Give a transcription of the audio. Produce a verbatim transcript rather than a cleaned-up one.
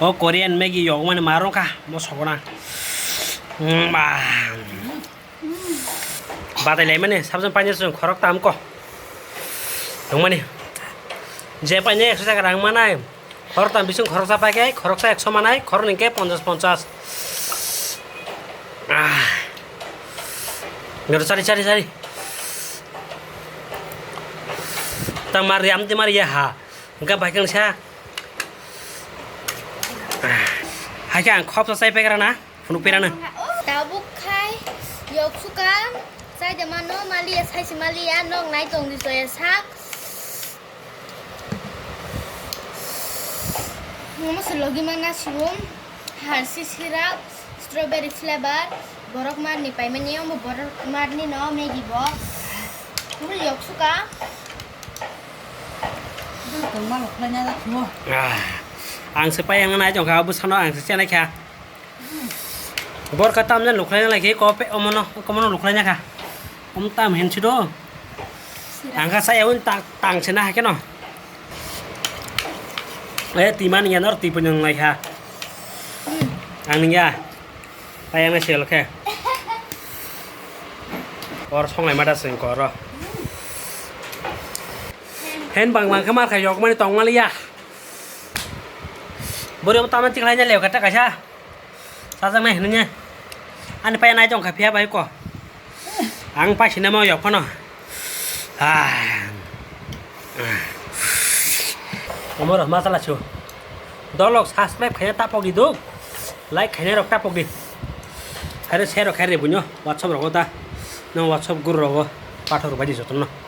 O Korean Maggi yokmani ma rwngkha, mo sogo na. Mm, ba. Batai laimani, sabjang painai chwng khorok tam ko. Nungmani. Je painai ekso taka rang manai. Khorok tam bising khoroksa paikhe, khoroksa ekso manai, khorok ningkhe ponchas ponchas. Ah. Ngero sari, sari, sari. Tang mari, amte mari ya ha. Engka bai kang sa. Hai khe ang khop sa sai pegra na, phunuk pera na. Tabuk khai, yok suka, sai de mano, mali ya, sai si mali ya, nok nai tong di soya sak. Momo se logi mana siwung, Hershey syrup, strawberry flavor, borok marni paimani, omo borok marni no Maggi bo. Omo yok suka. Ah, ang se pai ang nai tong kha, bwsano ang se chenai kha. Borka tamjani lukhlaina lai khe kope omono, komono lukhlaina kha. Om tam hin sido. Ang kha saya un tang, tang sena hakeno. Eh, timan ya nor tipun yang lai kha. Ang ya. Pai ang sel khe. Or songlai mata sing koro. Hen bang bang khe mar kha yok mani tong mali ya. Bori omo tama tikhlai nya lew kata kaisa. Sajak nai hinnya. Ani pai nai tong kha phiya bai ko. Ang pai sinamo yok phano. Ah. Omo rok masala chu. Dolok subscribe khaina tapok di duk. Like khaina rok tapok di. Khaina share rok khaina bunyo WhatsApp rogo ta. No WhatsApp guru rogo. Pathor bai di jotono.